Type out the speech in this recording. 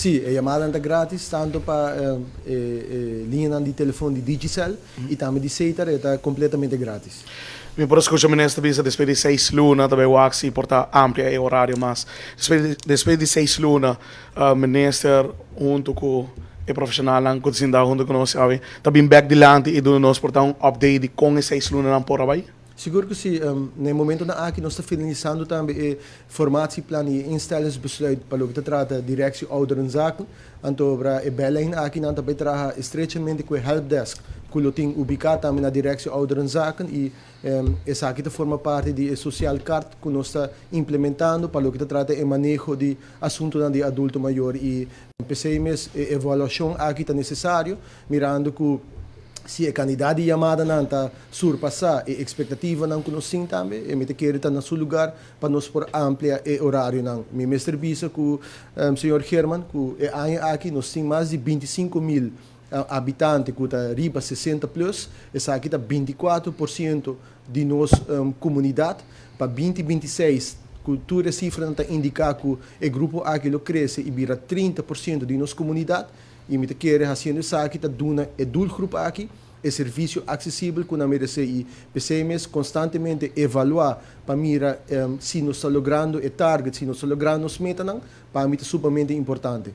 Si, e yamada ta gratis, tanto pa liña di telefon di Digicel y tambe di Setar, ta completamente gratis. Mi por scucha minister bisa despues di 6 luna, tambe wak si por ta amplia e horario mas. Despues di 6 luna, minister hunto cu e profesional cu ta hunto cu nos, sabi, ta bin back dilanti y duna nos por ta un update di con e 6 luna nan por a bay. Sigur cu si. Na momento nan aki nos ta finalisando tambe e formatieplan y instellingsbesluit pa loke ta trata Directie Ouderenzaken. Anto pa e bellijn aki nan tambe traha estrechamente cu e helpdesk cu lo tin ubica tambe na Directie Ouderenzaken y esaki ta forma parti di e sociale kaart cu nos ta implementando pa loke ta trata e maneho di asunto di adulto mayor y p'esey mes e evaluacion aki ta necesario, mirando cu si e cantidad di yamada nan ta surpasa e expectativa nan cu nos tin tambe, y mi ta kere ta na su lugar pa nos por amplia e horario nan. Mi mester bisa cu señor Herman cu e aña aki nos tin mas di 25 mil habitante cu ta riba 60 plus, esaki ta 24% di nos comunidad. Pa 2026, cu tur e cifra ta indica cu e grupo aki lo crece y bira 30% di nos comunidad, y mi ta kere haciendo esaki ta duna e doelgroep aki e servicio accesibel cu nan merece, y p'esey mes constantemente evalua pa mira si nos ta logrando e target, si nos ta logrando nos meta nan, pa mi ta sumamente importante.